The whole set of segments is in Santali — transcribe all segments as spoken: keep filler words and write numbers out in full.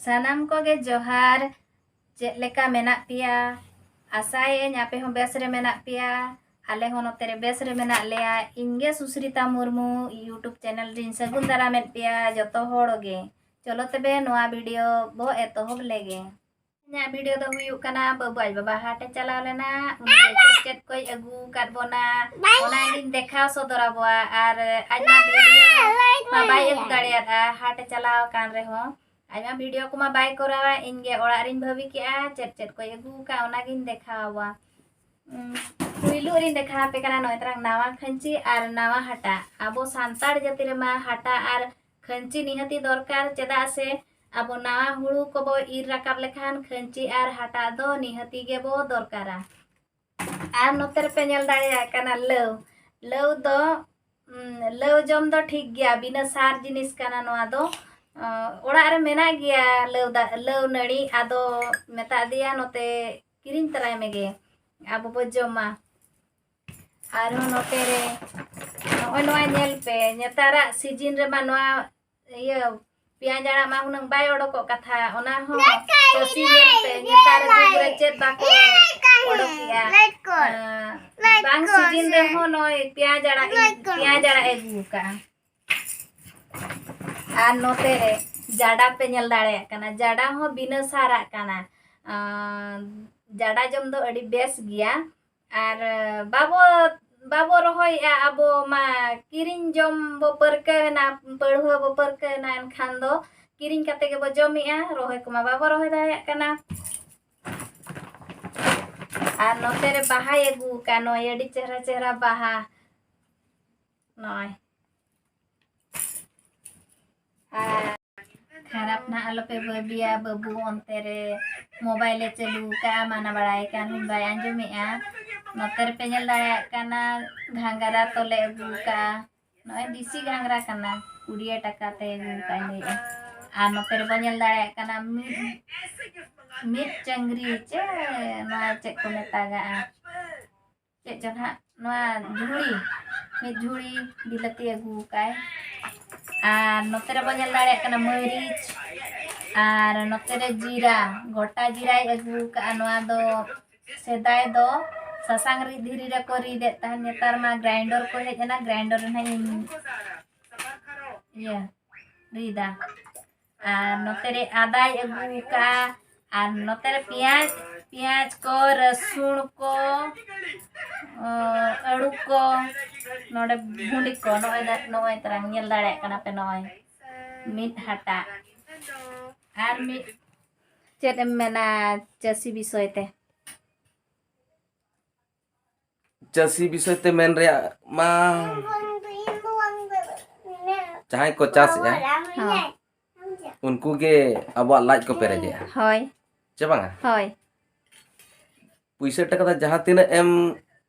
ᱥᱟᱱᱟᱢ ᱠᱚᱜᱮ ᱡᱚᱦᱟᱨ᱾ ᱪᱮᱫ ᱞᱮᱠᱟ ᱢᱮᱱᱟᱜ ᱯᱮᱭᱟ? ᱟᱥᱟᱭᱮᱫᱟᱹᱧ ᱟᱯᱮ ᱦᱚᱸ ᱵᱮᱥ ᱨᱮ ᱢᱮᱱᱟᱜ ᱯᱮᱭᱟ᱾ ᱟᱞᱮ ᱦᱚᱸ ᱱᱚᱛᱮ ᱨᱮ ᱵᱮᱥ ᱨᱮ ᱢᱮᱱᱟᱜ ᱞᱮᱭᱟ᱾ ᱤᱧ ᱜᱮ ᱥᱩᱥᱨᱤᱛᱟ ᱢᱩᱨᱢᱩ, YouTube ᱪᱮᱱᱮᱞ ᱨᱤᱧ ᱥᱟᱹᱜᱩᱱ ᱫᱟᱨᱟᱢᱮᱫ ᱯᱮᱭᱟ ᱡᱚᱛᱚ ᱦᱚᱲ ᱜᱮ᱾ ᱪᱚᱞᱚ ᱛᱚᱵᱮ ᱱᱚᱣᱟ ᱵᱷᱤᱰᱤᱭᱳ ᱵᱚ ᱮᱛᱚᱦᱚᱵ ᱞᱮᱜᱮ᱾ ᱤᱧᱟᱹᱜ ᱵᱷᱤᱰᱤᱭᱳ ᱫᱚ ᱦᱩᱭᱩᱜ ᱠᱟᱱᱟ, ᱵᱟᱹᱵᱩ ᱟᱡ ᱵᱟᱵᱟ ᱦᱟᱴ ᱮ ᱪᱟᱞᱟᱣ ᱞᱮᱱᱟ, ᱩᱱᱤ ᱜᱮ ᱪᱮᱫ ᱪᱮᱫ ᱠᱚᱭ ᱟᱹᱜᱩ ᱟᱠᱟᱫ ᱵᱚᱱᱟ, ᱚᱱᱟ ᱜᱤᱧ ᱫᱮᱠᱷᱟᱣ ᱥᱚᱫᱚᱨ ᱟᱵᱚᱣᱟ᱾ ᱟᱨ ᱟᱡ ᱢᱟ ᱵᱷᱤᱰᱤᱭᱳ ᱢᱟ ᱵᱟᱭ ᱟᱹᱜᱩ ᱫᱟᱲᱮᱭᱟᱫᱼᱟ, ᱦᱟᱴ ᱮ ᱪᱟᱞᱟᱣ ᱟᱠᱟᱱ ᱨᱮᱦᱚᱸ᱾ ᱟᱡ ᱢᱟ ᱵᱷᱤᱰᱤᱭᱳ ᱠᱚᱢᱟ ᱵᱟᱭ ᱠᱚᱨᱟᱣᱟ, ᱤᱧ ᱜᱮ ᱚᱲᱟᱜ ᱨᱤᱧ ᱵᱷᱟᱹᱵᱤ ᱠᱮᱜᱼᱟ ᱪᱮᱫ ᱪᱮᱫ ᱠᱚᱭ ᱟᱹᱜᱩ ᱟᱠᱟᱫ, ᱚᱱᱟ ᱜᱤᱧ ᱫᱮᱠᱷᱟᱣ ᱟᱵᱚᱣᱟ᱾ ᱩᱸ, ᱯᱩᱭᱞᱩ ᱨᱤᱧ ᱫᱮᱠᱷᱟᱣ ᱟᱯᱮ ᱠᱟᱱᱟ ᱱᱚᱜᱼᱚᱭ ᱛᱟᱨᱟᱝ ᱱᱟᱣᱟ ᱠᱷᱟᱹᱧᱪᱤ ᱟᱨ ᱱᱟᱣᱟ ᱦᱟᱴᱟᱜ᱾ ᱟᱵᱚ ᱥᱟᱱᱛᱟᱲ ᱡᱟᱹᱛᱤ ᱨᱮᱢᱟ ᱦᱟᱴᱟᱜ ᱟᱨ ᱠᱷᱟᱹᱧᱪᱤ ᱱᱤᱦᱟᱹᱛᱤ ᱫᱚᱨᱠᱟᱨ, ᱪᱮᱫᱟᱜ ᱥᱮ ᱟᱵᱚ ᱱᱟᱣᱟ ᱦᱩᱲᱩ ᱠᱚᱵᱚ ᱤᱨ ᱨᱟᱠᱟᱵ ᱞᱮᱠᱷᱟᱱ ᱠᱷᱟᱹᱧᱪᱤ ᱟᱨ ᱦᱟᱴᱟᱜ ᱫᱚ ᱱᱤᱦᱟᱹᱛᱤ ᱜᱮᱵᱚ ᱫᱚᱨᱠᱟᱨᱟ᱾ ᱟᱨ ᱱᱚᱛᱮ ᱨᱮᱯᱮ ᱧᱮᱞ ᱫᱟᱲᱮᱭᱟᱜ ᱠᱟᱱᱟ ᱞᱟᱹᱣ᱾ ᱞᱟᱹᱣ ᱫᱚ, ᱩᱸ, ᱞᱟᱹᱣ ᱡᱚᱢ ᱫᱚ ᱴᱷᱤᱠ ᱜᱮᱭᱟ, ᱵᱤᱱᱟᱹ ᱥᱟᱨ ᱡᱤᱱᱤᱥ ᱠᱟᱱᱟ ᱱᱚᱣᱟ ᱫᱚ᱾ ᱚ, ᱚᱲᱟᱜ ᱨᱮ ᱢᱮᱱᱟᱜ ᱜᱮᱭᱟ ᱞᱟᱹᱣ ᱫᱟ-, ᱞᱟᱹᱣ ᱱᱟᱹᱲᱤ, ᱟᱫᱚ ᱢᱮᱛᱟ ᱫᱮᱭᱟ ᱱᱚᱛᱮ ᱠᱤᱨᱤᱧ ᱛᱟᱨᱟᱭ ᱢᱮᱜᱮ, ᱟᱵᱚ ᱵᱚ ᱡᱚᱢᱟ᱾ ᱟᱨᱦᱚᱸ ᱱᱚᱛᱮ ᱨᱮ ᱱᱚᱜᱼᱚᱭ ᱱᱚᱣᱟ ᱧᱮᱞ ᱯᱮ, ᱱᱮᱛᱟᱨᱟᱜ ᱥᱤᱡᱤᱱ ᱨᱮᱢᱟ ᱱᱚᱣᱟ ᱤᱭᱟᱹ ᱯᱮᱸᱭᱟᱡᱽ ᱟᱲᱟᱜ ᱢᱟ ᱦᱩᱱᱟᱹᱝ ᱵᱟᱭ ᱚᱰᱚᱠᱚᱜ ᱠᱟᱛᱷᱟ, ᱚᱱᱟ ᱦᱚᱸ ᱪᱟᱹᱥᱤ ᱧᱮᱞ ᱯᱮ, ᱱᱮᱛᱟᱨ ᱡᱩᱜᱽ ᱨᱮ ᱪᱮᱫ ᱵᱟᱠᱚ ᱚᱰᱚᱠᱮᱜᱼᱟ᱾ ᱞᱟᱹᱭ ᱠᱚ᱾ ᱟᱸ, ᱞᱟᱹᱭ ᱵᱟᱝ ᱠᱚ ᱥᱤᱡᱤᱱ ᱥᱮ᱾ ᱨᱮᱦᱚᱸ ᱱᱚᱜᱼᱚᱭ ᱯᱮᱸᱭᱟᱡᱽ ᱟᱲᱟᱜ ᱤᱧ, ᱞᱟᱹᱭ ᱠᱚ᱾ ᱯᱮᱸᱭᱟᱡᱽ ᱟᱲᱟᱜ ᱮ ᱟᱹᱜᱩ ᱟᱠᱟᱜᱼᱟ᱾ ᱟᱨ ᱱᱚᱛᱮ ᱨᱮ ᱡᱟᱰᱟ ᱯᱮ ᱧᱮᱞ ᱫᱟᱲᱮᱭᱟᱜ ᱠᱟᱱᱟ, ᱡᱟᱰᱟ ᱦᱚᱸ ᱵᱤᱱᱟᱹ ᱥᱟᱨᱟᱜ ᱠᱟᱱᱟ᱾ ᱟᱸ, ᱡᱟᱰᱟ ᱡᱚᱢ ᱫᱚ ᱟᱹᱰᱤ ᱵᱮᱥ ᱜᱮᱭᱟ᱾ ᱟᱨ ᱵᱟᱵᱚ, ᱵᱟᱵᱚ ᱨᱚᱦᱚᱭᱮᱜᱼᱟ ᱟᱵᱚ ᱢᱟ, ᱠᱤᱨᱤᱧ ᱡᱚᱢ ᱵᱚ ᱯᱟᱹᱨᱠᱟᱹᱣ ᱮᱱᱟ, ᱯᱟᱹᱲᱦᱩᱣᱟᱹ ᱵᱚ ᱯᱟᱹᱨᱠᱟᱹᱣ ᱮᱱᱟ, ᱮᱱᱠᱷᱟᱱ ᱫᱚ ᱠᱤᱨᱤᱧ ᱠᱟᱛᱮ ᱜᱮᱵᱚ ᱡᱚᱢᱮᱜᱼᱟ, ᱨᱚᱦᱚᱭ ᱠᱚᱢᱟ ᱵᱟᱵᱚ ᱨᱚᱦᱚᱭ ᱫᱟᱲᱮᱭᱟᱜ ᱠᱟᱱᱟ᱾ ᱟᱨ ᱱᱚᱛᱮ ᱨᱮ ᱵᱟᱦᱟᱭ ᱟᱹᱜᱩ ᱟᱠᱟᱫ, ᱱᱚᱜᱼᱚᱭ ᱟᱹᱰᱤ ᱪᱮᱦᱨᱟ ᱪᱮᱦᱨᱟ ᱵᱟᱦᱟ, ᱱᱚᱜᱼᱚᱭ᱾ ᱟᱨ ᱠᱷᱟᱨᱟᱯ ᱱᱟᱦᱟᱜ ᱟᱞᱚᱯᱮ ᱵᱷᱟᱹᱵᱤᱭᱟ, ᱵᱟᱹᱵᱩ ᱚᱱᱛᱮ ᱨᱮ ᱢᱳᱵᱟᱭᱤᱞᱮ ᱪᱟᱹᱞᱩ ᱟᱠᱟᱫᱼᱟ, ᱢᱟᱱᱟ ᱵᱟᱲᱟᱭ ᱠᱟᱱ ᱵᱟᱭ ᱟᱸᱡᱚᱢᱮᱜᱼᱟ᱾ ᱱᱚᱛᱮ ᱨᱮᱯᱮ ᱧᱮᱞ ᱫᱟᱲᱮᱭᱟᱜ ᱠᱟᱱᱟ, ᱜᱷᱟᱸᱜᱽᱨᱟ ᱛᱚᱞᱮ ᱟᱹᱜᱩ ᱟᱠᱟᱫᱼᱟ᱾ ᱱᱚᱜᱼᱚᱭ ᱫᱮᱥᱤ ᱜᱷᱟᱸᱜᱽᱨᱟ ᱠᱟᱱᱟ, ᱠᱩᱲᱤᱭᱟᱹ ᱴᱟᱠᱟ ᱛᱮ ᱟᱹᱜᱩ ᱟᱠᱟᱫ ᱞᱟᱹᱭᱮᱜᱼᱟ᱾ ᱟᱨ ᱱᱚᱛᱮ ᱨᱮᱵᱚᱱ ᱧᱮᱞ ᱫᱟᱲᱮᱭᱟᱜ ᱠᱟᱱᱟ ᱢᱤᱫ, ᱢᱤᱫ ᱪᱟᱹᱝᱜᱽᱨᱤ ᱪᱮ ᱱᱚᱣᱟ ᱪᱮᱫ ᱠᱚ ᱢᱮᱛᱟᱜᱟᱜᱼᱟ, ᱪᱮᱫ ᱪᱚ ᱱᱟᱦᱟᱜ, ᱱᱚᱣᱟ ᱡᱷᱩᱲᱤ, ᱢᱤᱫ ᱡᱷᱩᱲᱤ ᱵᱤᱞᱟᱹᱛᱤ ᱟᱹᱜᱩ ᱟᱠᱟᱫᱼᱟᱭ᱾ ᱟᱨ ᱱᱚᱛᱮ ᱨᱮᱵᱚᱱ ᱧᱮᱞ ᱫᱟᱲᱮᱭᱟᱜ ᱠᱟᱱᱟ ᱢᱟᱹᱨᱤᱪ, ᱟᱨ ᱱᱚᱛᱮ ᱨᱮ ᱡᱤᱨᱟ, ᱜᱚᱴᱟ ᱡᱤᱨᱟᱭ ᱟᱹᱜᱩ ᱟᱠᱟᱫᱼᱟ᱾ ᱱᱚᱣᱟ ᱫᱚ ᱥᱮᱫᱟᱭ ᱫᱚ ᱥᱟᱥᱟᱝ ᱨᱤᱫ ᱫᱷᱤᱨᱤ ᱨᱮᱠᱚ ᱨᱤᱫᱮᱫ ᱛᱟᱦᱮᱸᱫ, ᱱᱮᱛᱟᱨ ᱢᱟ ᱜᱨᱟᱭᱱᱰᱟᱨ ᱠᱚ ᱦᱮᱡ ᱮᱱᱟ, ᱜᱨᱟᱭᱱᱰᱟᱨ ᱨᱮ ᱱᱟᱦᱟᱜ ᱤᱧ ᱤᱭᱟᱹ ᱨᱤᱫᱟ᱾ ᱟᱨ ᱱᱚᱛᱮ ᱨᱮ ᱟᱫᱟᱭ ᱟᱹᱜᱩ ᱟᱠᱟᱫᱼᱟ, ᱟᱨ ᱱᱚᱛᱮ ᱨᱮ ᱯᱮᱸᱭᱟᱡᱽ, ᱯᱮᱸᱭᱟᱡᱽ ᱠᱚ, ᱨᱟᱹᱥᱩᱱ ᱠᱚ, ᱚ, ᱟᱹᱲᱩ ᱠᱚ, ᱱᱚᱰᱮ ᱵᱷᱩᱸᱰᱤ ᱠᱚ, ᱱᱚᱜᱼᱚᱭ ᱫᱟ-, ᱱᱚᱜᱼᱚᱭ ᱛᱟᱨᱟᱝ ᱧᱮᱞ ᱫᱟᱲᱮᱭᱟᱜ ᱠᱟᱱᱟ ᱯᱮ, ᱱᱚᱜᱼᱚᱭ ᱢᱤᱫ ᱦᱟᱴᱟᱜ᱾ ᱟᱨ ᱢᱤᱫ ᱪᱮᱫ ᱮᱢ ᱢᱮᱱᱟ ᱪᱟᱹᱥᱤ ᱵᱤᱥᱚᱭ ᱛᱮ? ᱪᱟᱹᱥᱤ ᱵᱤᱥᱚᱭ ᱛᱮ ᱢᱮᱱ ᱨᱮᱭᱟᱜ ᱢᱟ, ᱡᱟᱦᱟᱸᱭ ᱠᱚ ᱪᱟᱥᱮᱜᱼᱟ, ᱦᱚᱸ᱾ ᱩᱱᱠᱩ ᱜᱮ ᱟᱵᱚᱣᱟᱜ ᱞᱟᱡ ᱠᱚ ᱯᱮᱨᱮᱡᱮᱜᱼᱟ᱾ ᱦᱳᱭ᱾ ᱪᱮ ᱵᱟᱝᱟ? ᱦᱳᱭ᱾ ᱯᱩᱭᱥᱟᱹ ᱴᱟᱠᱟ ᱫᱚ ᱡᱟᱦᱟᱸ ᱛᱤᱱᱟᱹᱜ ᱮᱢ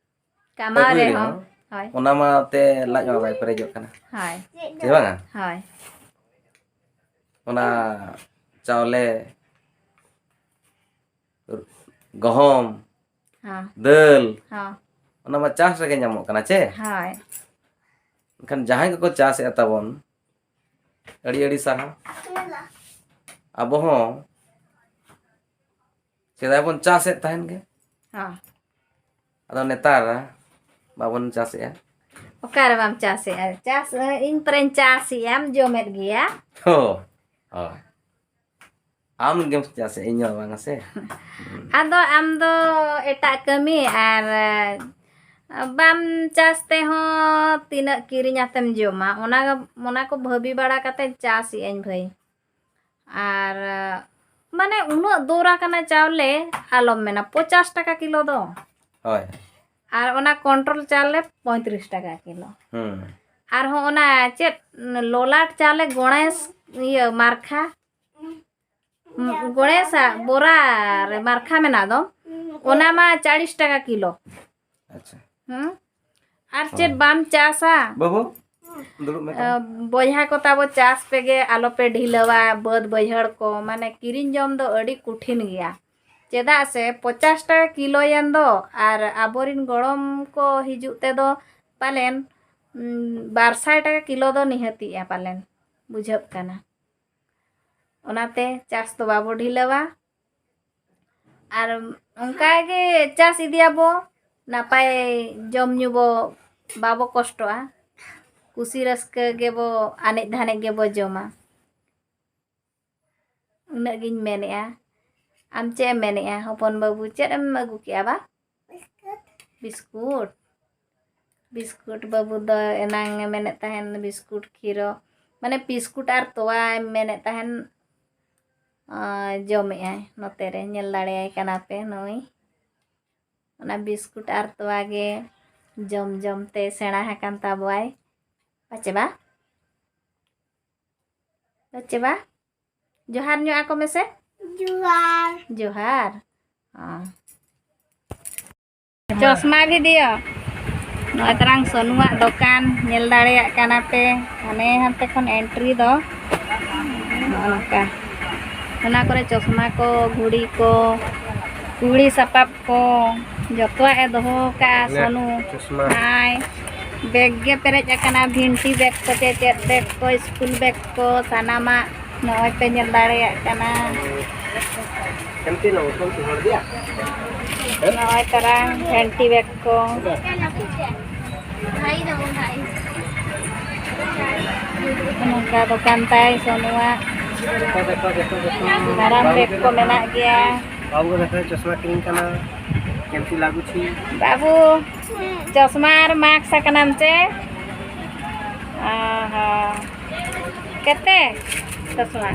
ᱠᱟᱢᱟᱣ ᱟᱹᱜᱩᱭ ᱨᱮᱦᱚᱸ, ᱨᱮᱦᱚᱸ, ᱦᱳᱭ᱾ ᱚᱱᱟ ᱢᱟ ᱛᱮ ᱞᱟᱡ ᱢᱟ ᱵᱟᱭ ᱯᱮᱨᱮᱡᱚᱜ ᱠᱟᱱᱟ᱾ ᱦᱳᱭ᱾ ᱪᱮ ᱵᱟᱝᱟ? ᱦᱳᱭ᱾ ᱚᱱᱟ ᱪᱟᱣᱞᱮ, ᱜᱚᱦᱚᱢ, ᱦᱚᱸ᱾ ᱫᱟᱹᱞ, ᱦᱚᱸ᱾ ᱚᱱᱟ ᱢᱟ ᱪᱟᱥ ᱨᱮᱜᱮ ᱧᱟᱢᱚᱜ ᱠᱟᱱᱟ ᱪᱮ? ᱦᱳᱭ᱾ ᱮᱱᱠᱷᱟᱱ ᱡᱟᱦᱟᱸᱭ ᱠᱚᱠᱚ ᱪᱟᱥᱮᱫᱼᱟ ᱛᱟᱵᱚᱱ, ᱟᱹᱰᱤ ᱟᱹᱰᱤ ᱥᱟᱨᱦᱟᱣ᱾ ᱟᱵᱚ ᱦᱚᱸ ᱥᱮᱫᱟᱭ ᱵᱚᱱ ᱪᱟᱥᱮᱫ ᱛᱟᱦᱮᱱ ᱜᱮ᱾ ᱦᱚᱸ᱾ ᱟᱫᱚ ᱱᱮᱛᱟᱨ ᱵᱟᱵᱚᱱ ᱪᱟᱥᱮᱫᱼᱟ᱾ ᱚᱠᱟᱨᱮ ᱵᱟᱢ ᱪᱟᱥᱮᱫᱼᱟ? ᱪᱟᱥ, ᱤᱧ ᱯᱮᱨᱮᱧ ᱪᱟᱥᱮᱫᱼᱟᱢ, ᱡᱚᱢᱮᱫ ᱜᱮᱭᱟ᱾ ᱦᱳ, ᱦᱳᱭ᱾ ᱟᱢ ᱜᱮᱢ ᱪᱟᱥᱮᱫᱼᱟ, ᱤᱧ ᱢᱟ ᱵᱟᱝᱟ ᱥᱮ᱾ ᱟᱫᱚ ᱟᱢ ᱫᱚ ᱮᱴᱟᱜ ᱠᱟᱹᱢᱤ ᱟᱨ ᱵᱟᱢ ᱪᱟᱥ ᱛᱮᱦᱚᱸ ᱛᱤᱱᱟᱹᱜ ᱠᱤᱨᱤᱧ ᱟᱛᱮᱢ ᱡᱚᱢᱟ? ᱚᱱᱟ, ᱚᱱᱟ ᱠᱚ ᱵᱷᱟᱹᱵᱤ ᱵᱟᱲᱟ ᱠᱟᱛᱮ ᱪᱟᱥᱮᱫ ᱟᱹᱧ ᱵᱷᱟᱹᱭ᱾ ᱟᱨ ᱢᱟᱱᱮ ᱩᱱᱟᱹᱜ ᱫᱚᱨ ᱟᱠᱟᱱᱟ ᱪᱟᱣᱞᱮ, ᱟᱞᱚᱢ ᱢᱮᱱᱟ, ᱯᱚᱪᱟᱥ ᱴᱟᱠᱟ ᱠᱤᱞᱳ ᱫᱚ᱾ ᱦᱳᱭ᱾ ᱟᱨ ᱚᱱᱟ ᱠᱚᱱᱴᱨᱳᱞ ᱪᱟᱣᱞᱮ ᱯᱚᱸᱭᱛᱨᱤᱥ ᱴᱟᱠᱟ ᱠᱤᱞᱳ᱾ ᱦᱩᱸ᱾ ᱟᱨᱦᱚᱸ ᱚᱱᱟ ᱪᱮᱫ ᱞᱚᱞᱟᱴ ᱪᱟᱣᱞᱮ ᱜᱚᱬᱮᱥ, ᱤᱭᱟᱹ, ᱢᱟᱨᱠᱷᱟ, ᱜᱚᱬᱮᱥᱟᱜ ᱵᱚᱨᱟ ᱨᱮ ᱢᱟᱨᱠᱷᱟ ᱢᱮᱱᱟᱜ ᱫᱚ, ᱚᱱᱟ ᱢᱟ ᱪᱟᱲᱤᱥ ᱴᱟᱠᱟ ᱠᱤᱞᱳ᱾ ᱟᱪᱪᱷᱟ᱾ ᱦᱩᱸ? ᱟᱨ ᱪᱮᱫ ᱦᱳᱭ᱾ ᱵᱟᱢ ᱪᱟᱥᱟ? ᱵᱟᱹᱵᱩ, ᱫᱩᱲᱩᱵ ᱢᱮ ᱛᱟᱦᱞᱮ᱾ ᱟᱸ, ᱵᱚᱭᱦᱟ ᱠᱚ ᱛᱟᱵᱚ, ᱪᱟᱥ ᱯᱮᱜᱮ, ᱟᱞᱚᱯᱮ ᱰᱷᱤᱞᱟᱹᱣᱟ ᱵᱟᱹᱫᱽ ᱵᱟᱹᱭᱦᱟᱹᱲ ᱠᱚ, ᱢᱟᱱᱮ ᱠᱤᱨᱤᱧ ᱡᱚᱢ ᱫᱚ ᱟᱹᱰᱤ ᱠᱚᱴᱷᱤᱱ ᱜᱮᱭᱟ᱾ ᱪᱮᱫᱟᱜ ᱥᱮ ᱯᱚᱪᱟᱥ ᱴᱟᱠᱟ ᱠᱤᱞᱳᱭᱮᱱ ᱫᱚ, ᱟᱨ ᱟᱵᱚᱨᱤᱱ ᱜᱚᱲᱚᱢ ᱠᱚ ᱦᱤᱡᱩᱜ ᱛᱮᱫᱚ ᱯᱟᱞᱮᱱ, ᱩᱸ, ᱵᱟᱨ ᱥᱟᱭ ᱴᱟᱠᱟ ᱠᱤᱞᱳ ᱫᱚ ᱱᱤᱦᱟᱹᱛᱤᱜᱼᱟ ᱯᱟᱞᱮᱱ, ᱵᱩᱡᱷᱟᱹᱜ ᱠᱟᱱᱟ᱾ ᱚᱱᱟᱛᱮ ᱪᱟᱥ ᱫᱚ ᱵᱟᱵᱚ ᱰᱷᱤᱞᱟᱹᱣᱟ᱾ ᱟᱨ ᱚᱱᱠᱟ ᱜᱮ ᱪᱟᱥ ᱤᱫᱤᱭᱟᱵᱚ, ᱱᱟᱯᱟᱭ ᱡᱚᱢ ᱧᱩ ᱵᱚ, ᱵᱟᱵᱚ ᱠᱚᱥᱴᱚᱜᱼᱟ᱾ ᱠᱩᱥᱤ ᱨᱟᱹᱥᱠᱟᱹ ᱜᱮᱵᱚ ᱟᱱᱮᱡ ᱫᱷᱟᱱᱮᱡ ᱜᱮᱵᱚ ᱡᱚᱢᱟ᱾ ᱩᱱᱟᱹᱜ ᱜᱤᱧ ᱢᱮᱱᱮᱜᱼᱟ᱾ ᱟᱢ ᱪᱮᱫ ᱮᱢ ᱢᱮᱱᱮᱜᱼᱟ ᱦᱚᱯᱚᱱ ᱵᱟᱹᱵᱩ? ᱪᱮᱫ ᱮᱢ ᱟᱹᱜᱩ ᱠᱮᱜᱼᱟ ᱵᱟ? ᱵᱤᱥᱠᱩᱴ᱾ ᱵᱤᱥᱠᱩᱴ ᱵᱟᱹᱵᱩ ᱫᱚ ᱮᱱᱟᱝ ᱮ ᱢᱮᱱᱮᱫ ᱛᱟᱦᱮᱱ ᱵᱤᱥᱠᱩᱴ ᱠᱷᱤᱨᱚ, ᱢᱟᱱᱮ ᱵᱤᱥᱠᱩᱴ ᱟᱨ ᱛᱚᱣᱟᱭ ᱢᱮᱱᱮᱫ ᱛᱟᱦᱮᱱ, ᱟᱨ ᱡᱚᱢᱮᱜᱼᱟᱭ᱾ ᱱᱚᱛᱮ ᱨᱮ ᱧᱮᱞ ᱫᱟᱲᱮᱭᱟᱭ ᱠᱟᱱᱟ ᱯᱮ ᱱᱩᱭ᱾ ᱚᱱᱟ ᱵᱤᱥᱠᱩᱴ ᱟᱨ ᱛᱚᱣᱟ ᱜᱮ ᱡᱚᱢ ᱡᱚᱢ ᱛᱮ ᱥᱮᱬᱟ ᱟᱠᱟᱱ ᱛᱟᱵᱚᱣᱟᱭ᱾ ᱯᱟᱪᱮ ᱵᱟ? ᱯᱟᱪᱮ ᱵᱟ? ᱡᱚᱦᱟᱨ ᱧᱚᱜ ᱟᱠᱚ ᱢᱮᱥᱮ᱾ ᱡᱚᱦᱟᱨ᱾ ᱡᱚᱦᱟᱨ᱾ ᱦᱚᱸ᱾ ᱪᱚᱥᱢᱟ ᱵᱷᱤᱰᱤᱭᱳ᱾ ᱱᱚᱜᱼᱚᱭ ᱛᱟᱨᱟᱝ ᱥᱚᱱᱩᱣᱟᱜ ᱫᱚᱠᱟᱱ ᱧᱮᱞ ᱫᱟᱲᱮᱭᱟᱜ ᱠᱟᱱᱟ ᱯᱮ᱾ ᱦᱟᱱᱮ ᱦᱟᱱᱛᱮ ᱠᱷᱚᱱ ᱮᱱᱴᱨᱤ ᱫᱚ ᱱᱚᱜᱼᱚ ᱱᱚᱝᱠᱟ᱾ ᱚᱱᱟ ᱠᱚᱨᱮ ᱪᱚᱥᱢᱟ ᱠᱚ, ᱜᱷᱩᱲᱤ ᱠᱚ, ᱠᱩᱲᱤ ᱥᱟᱯᱟᱵ ᱠᱚ, ᱡᱚᱛᱚᱣᱟᱜ ᱮ ᱫᱚᱦᱚ ᱠᱟᱜᱼᱟ ᱥᱚᱱᱩ᱾ ᱪᱚᱥᱢᱟ᱾ ᱦᱟᱭ, ᱵᱮᱜᱽ ᱜᱮ ᱯᱮᱨᱮᱡ ᱟᱠᱟᱱᱟ, ᱵᱷᱤᱱᱴᱤ ᱵᱮᱜᱽ ᱠᱚ, ᱪᱮᱫ ᱪᱮᱫ ᱵᱮᱜᱽ ᱠᱚ, ᱥᱠᱩᱞ ᱵᱮᱜᱽ ᱠᱚ, ᱥᱟᱱᱟᱢᱟᱜ ᱱᱚᱜᱼᱚᱭ ᱯᱮ ᱧᱮᱞ ᱫᱟᱲᱮᱭᱟᱜ ᱠᱟᱱᱟ᱾ ᱱᱚᱜᱼᱚᱭ ᱛᱟᱨᱟᱝ ᱵᱷᱤᱱᱴᱤ ᱵᱮᱜᱽ ᱠᱚ᱾ ᱱᱚᱝᱠᱟ ᱫᱚᱠᱟᱱ ᱛᱟᱭ ᱥᱚᱱᱩᱣᱟᱜ᱾ ᱢᱟᱨᱟᱝ ᱵᱮᱜᱽ ᱠᱚ ᱢᱮᱱᱟᱜ ᱜᱮᱭᱟ᱾ ᱵᱟᱹᱵᱩ ᱠᱚ ᱫᱮᱠᱷᱟᱣ ᱪᱚᱥᱢᱟ ᱠᱤᱨᱤᱧ ᱠᱟᱱᱟ᱾ ᱠᱮᱢᱛᱤ ᱞᱟᱜᱩᱪᱷᱤ? ᱵᱟᱹᱵᱩ, ᱪᱚᱥᱢᱟ ᱟᱨ ᱢᱟᱠᱥ ᱟᱠᱟᱱᱟᱢ ᱪᱮ? ᱚ ᱦᱚᱸ᱾ ᱠᱮᱛᱮ ᱪᱚᱥᱢᱟ?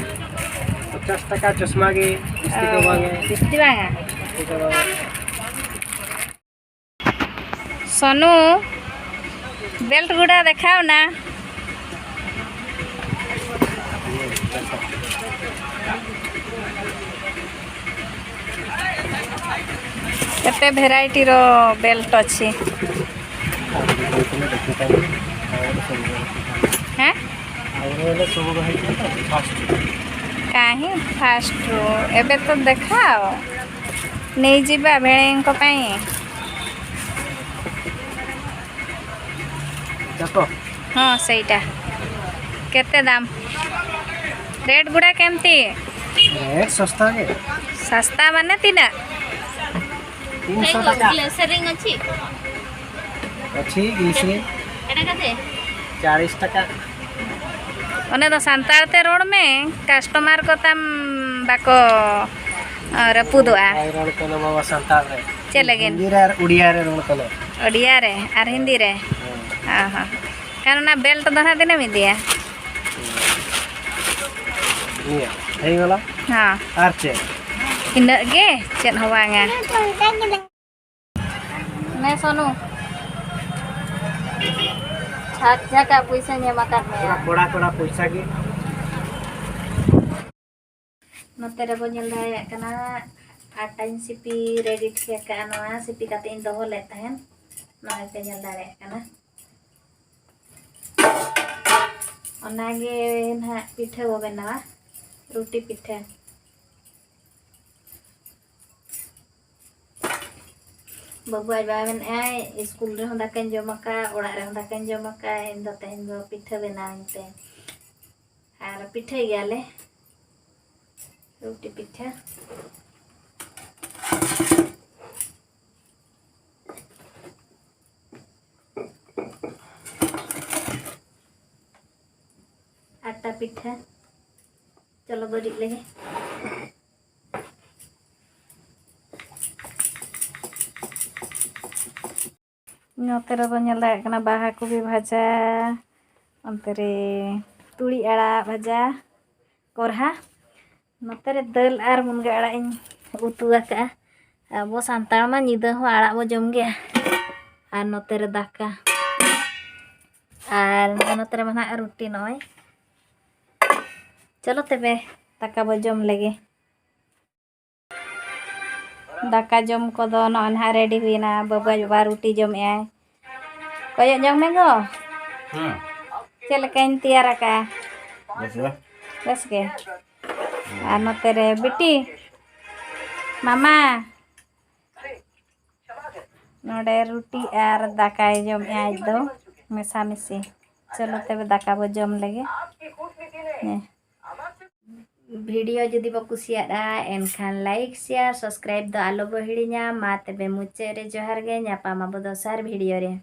ᱯᱚᱪᱟᱥ ᱴᱟᱠᱟ ᱪᱚᱥᱢᱟ ᱜᱮ, ᱡᱟᱹᱥᱛᱤ ᱫᱚ ᱚ, ᱵᱟᱝᱟ᱾ ᱡᱟᱹᱥᱛᱤ ᱵᱟᱝᱟ? ᱡᱟᱹᱥᱛᱤ ᱫᱚ ᱵᱟᱝᱟ᱾ ᱥᱚᱱᱩ, ᱵᱮᱞᱴ ᱜᱩᱰᱟ ᱫᱮᱠᱷᱟᱣ ᱱᱟ᱾ କେତେ ଭେରାଇଟିର ବେଲ୍ଟ ଅଛି। ହେଁ? କାହିଁ ଫାଷ୍ଟରୁ? ଏବେ ତ ଦେଖାଅ, ନେଇଯିବା ଭେଣେଇଙ୍କ ପାଇଁ। ଦେଖ। ହଁ, ସେଇଟା। କେତେ ଦାମ? ରେଟ୍ ଗୁଡ଼ା କେମିତି? ରେଟ୍ ଶସ୍ତା ଯେ। ଶସ୍ତା ମାନେ ତିନା? ତିନିଶହ ଟଙ୍କା। ଗ୍ଲିସେରିନ୍ ଅଛି? ଅଛି ଗ୍ଲିସେରିନ୍। ଏଟା କେତେ? ଚାଳିଶ ଟଙ୍କା। ᱚᱱᱮ ᱫᱚ ᱥᱟᱱᱛᱟᱲ ᱛᱮ ᱨᱚᱲ ᱢᱮ, ᱠᱟᱥᱴᱚᱢᱟᱨ ᱠᱚ ᱛᱟᱢ ᱵᱟᱠᱚ, ᱟ, ᱨᱟᱹᱯᱩᱫᱚᱜᱼᱟ᱾ ᱵᱟᱭ ᱨᱚᱲ ᱠᱟᱱᱟ ᱵᱟᱵᱟ ᱥᱟᱱᱛᱟᱲ ᱨᱮ᱾ ᱪᱮᱫ ᱞᱟᱹᱜᱤᱫ? ᱦᱤᱱᱫᱤ ᱨᱮ ᱟᱨ ᱩᱲᱤᱭᱟ ᱨᱮ ᱨᱚᱲ ᱠᱟᱱᱟ᱾ ᱳᱰᱤᱭᱟ ᱨᱮ ᱟᱨ ᱦᱤᱱᱫᱤ ᱨᱮ? ᱦᱮᱸ᱾ ᱚ ᱦᱚᱸ᱾ ᱠᱷᱟᱱ ᱚᱱᱟ ᱵᱮᱞᱴ ᱫᱚ ᱱᱟᱦᱟᱜ ᱛᱤᱱᱟᱹᱜ ᱮᱢ ᱤᱫᱤᱭᱟ? ᱱᱤᱭᱟᱹ, ᱦᱮᱸ ᱵᱟᱞᱟ? ᱦᱮᱸ᱾ ᱟᱨ ᱪᱮᱫ? ᱤᱱᱟᱹᱜ ᱜᱮ, ᱪᱮᱫ ᱦᱚᱸ ᱵᱟᱝᱟ᱾ ᱱᱮ ᱥᱚᱱᱩ, ᱡᱷᱟᱠ ᱡᱷᱟᱠᱟᱜ ᱯᱚᱭᱥᱟᱧ ᱮᱢ ᱟᱠᱟᱫ ᱢᱮᱭᱟ᱾ ᱠᱚᱲᱟ, ᱠᱚᱲᱟ ᱯᱚᱭᱥᱟ ᱜᱮ᱾ ᱱᱚᱛᱮ ᱨᱮᱵᱚ ᱧᱮᱞ ᱫᱟᱲᱮᱭᱟᱜ ᱠᱟᱱᱟ, ᱟᱴᱟᱧ ᱥᱤᱯᱤ ᱨᱮᱰᱤ ᱴᱷᱤᱠ ᱟᱠᱟᱫᱼᱟ᱾ ᱱᱚᱣᱟ ᱥᱤᱯᱤ ᱠᱟᱛᱮ ᱤᱧ ᱫᱚᱦᱚ ᱞᱮᱫ ᱛᱟᱦᱮᱸᱱ, ᱱᱚᱜᱼᱚᱭ ᱯᱮ ᱧᱮᱞ ᱫᱟᱲᱮᱭᱟᱜ ᱠᱟᱱᱟ᱾ ᱚᱱᱟᱜᱮ ᱱᱟᱦᱟᱜ ᱯᱤᱴᱷᱟᱹ ᱵᱚ ᱵᱮᱱᱟᱣᱟ, ᱨᱩᱴᱤ ᱯᱤᱴᱷᱟᱹ᱾ ᱵᱟᱹᱵᱩ ᱟᱡ ᱵᱟᱵᱟ ᱢᱮᱱᱮᱫᱼᱟᱭ, "ᱤᱥᱠᱩᱞ ᱨᱮᱦᱚᱸ ᱫᱟᱠᱟᱧ ᱡᱚᱢ ᱟᱠᱟᱫ, ᱚᱲᱟᱜ ᱨᱮᱦᱚᱸ ᱫᱟᱠᱟᱧ ᱡᱚᱢ ᱟᱠᱟᱫ, ᱤᱧ ᱫᱚ ᱛᱮᱦᱮᱧ ᱫᱚ ᱯᱤᱴᱷᱟᱹ ᱵᱮᱱᱟᱣᱟᱹᱧ ᱯᱮ᱾" ᱟᱨ ᱯᱤᱴᱷᱟᱹᱭ ᱜᱮᱭᱟᱞᱮ ᱨᱩᱴᱤ ᱯᱤᱴᱷᱟᱹ᱾ ᱟᱴᱟ ᱯᱤᱴᱷᱟᱹ᱾ ᱪᱚᱞᱚ ᱵᱟᱹᱨᱤᱡ ᱞᱮᱜᱮ᱾ ᱱᱚᱛᱮ ᱨᱮᱵᱚᱱ ᱧᱮᱞ ᱫᱟᱲᱮᱭᱟᱜ ᱠᱟᱱᱟ ᱵᱟᱦᱟ ᱠᱚᱵᱤ ᱵᱷᱟᱡᱟ, ᱚᱱᱛᱮ ᱨᱮ ᱛᱩᱲᱤ ᱟᱲᱟᱜ ᱵᱷᱟᱡᱟ, ᱠᱚᱨᱦᱟ, ᱱᱚᱛᱮ ᱨᱮ ᱫᱟᱹᱞ ᱟᱨ ᱢᱩᱱᱜᱟᱹ ᱟᱲᱟᱜ ᱤᱧ ᱩᱛᱩ ᱟᱠᱟᱫᱼᱟ᱾ ᱟᱵᱚ ᱥᱟᱱᱛᱟᱲ ᱢᱟ ᱧᱤᱫᱟᱹ ᱦᱚᱸ ᱟᱲᱟᱜ ᱵᱚ ᱡᱚᱢ ᱜᱮᱭᱟ᱾ ᱟᱨ ᱱᱚᱛᱮ ᱨᱮ ᱫᱟᱠᱟ, ᱟᱨ ᱱᱚᱛᱮ ᱨᱮᱢᱟ ᱱᱟᱦᱟᱜ ᱨᱩᱴᱤ᱾ ᱱᱚᱜᱼᱚᱭ, ᱪᱚᱞᱚ ᱛᱚᱵᱮ ᱫᱟᱠᱟ ᱵᱚ ᱡᱚᱢ ᱞᱮᱜᱮ᱾ ᱫᱟᱠᱟ ᱡᱚᱢ ᱠᱚᱫᱚ ᱱᱚᱜᱼᱚᱭ ᱱᱟᱦᱟᱜ ᱨᱮᱰᱤ ᱦᱩᱭᱮᱱᱟ᱾ ᱵᱟᱹᱵᱩ ᱟᱡ ᱵᱟᱵᱟ ᱨᱩᱴᱤ ᱡᱚᱢᱮᱜᱼᱟᱭ᱾ ᱠᱚᱭᱚᱜ ᱧᱚᱜ ᱢᱮ ᱜᱚ᱾ ᱦᱮᱸ᱾ ᱪᱮᱫ ᱞᱮᱠᱟᱧ ᱛᱮᱭᱟᱨ ᱟᱠᱟᱜᱼᱟ? ᱵᱮᱥ ᱜᱮ᱾ ᱵᱮᱥ ᱜᱮ? ᱟᱨ ᱱᱚᱛᱮ ᱨᱮ ᱵᱤᱴᱤ, ᱢᱟᱢᱟ, ᱱᱚᱰᱮ ᱨᱩᱴᱤ ᱟᱨ ᱫᱟᱠᱟᱭ ᱡᱚᱢᱮᱜᱼᱟ ᱟᱡ ᱫᱚ ᱢᱮᱥᱟᱢᱤᱥᱤ᱾ ᱪᱚᱞᱚ ᱛᱚᱵᱮ ᱫᱟᱠᱟ ᱵᱚ ᱡᱚᱢ ᱞᱮᱜᱮ᱾ ᱦᱮᱸ᱾ ᱵᱷᱤᱰᱤᱭᱳ ᱡᱩᱫᱤ ᱵᱚ ᱠᱩᱥᱤᱭᱟᱫᱼᱟ, ᱮᱱᱠᱷᱟᱱ like, share, subscribe ᱫᱚ ᱟᱞᱚ ᱵᱚ ᱦᱤᱲᱤᱧᱟ᱾ ᱢᱟ ᱛᱚᱵᱮ ᱢᱩᱪᱟᱹᱫ ᱨᱮ ᱡᱚᱦᱟᱨ ᱜᱮ, ᱧᱟᱯᱟᱢ ᱟᱵᱚ ᱫᱚᱥᱟᱨ ᱵᱷᱤᱰᱤᱭᱳ ᱨᱮ᱾